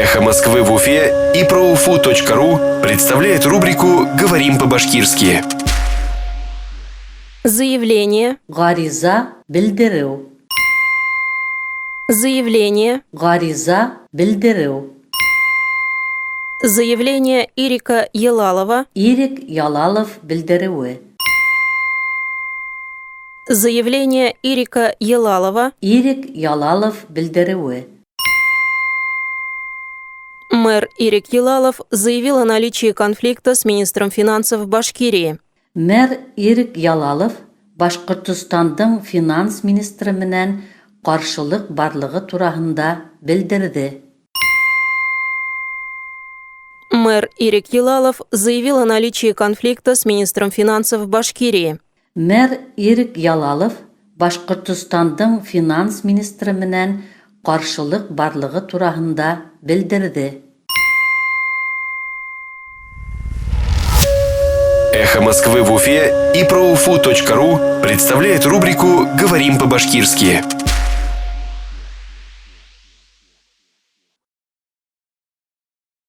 Эхо Москвы в Уфе и проуфу.ру представляет рубрику «Говорим по-башкирски». Заявление. Ғариза белдереү. Заявление. Ғариза белдереү. Заявление Ирика Елалова. Ирек Ялалов белдереүе. Заявление Ирика Елалова. Ирек Ялалов белдереүе. Мэр Ирек Елалов заявил о наличии конфликта с министром финансов Башкирии. Мэр Ирек Ялалов Башҡортостандың финанс министры менән ҡаршылыҡ барлығы тураһында белдерҙе. Мэр Ирек Елалов заявил о наличии конфликта с министром финансов Башкирии. Мэр Ирек Ялалов Башҡортостандың финанс министры менән ҡаршылыҡ барлығы тураһында белдерҙе. Эхо Москвы в Уфе и проуфу.ру представляет рубрику «Говорим по-башкирски».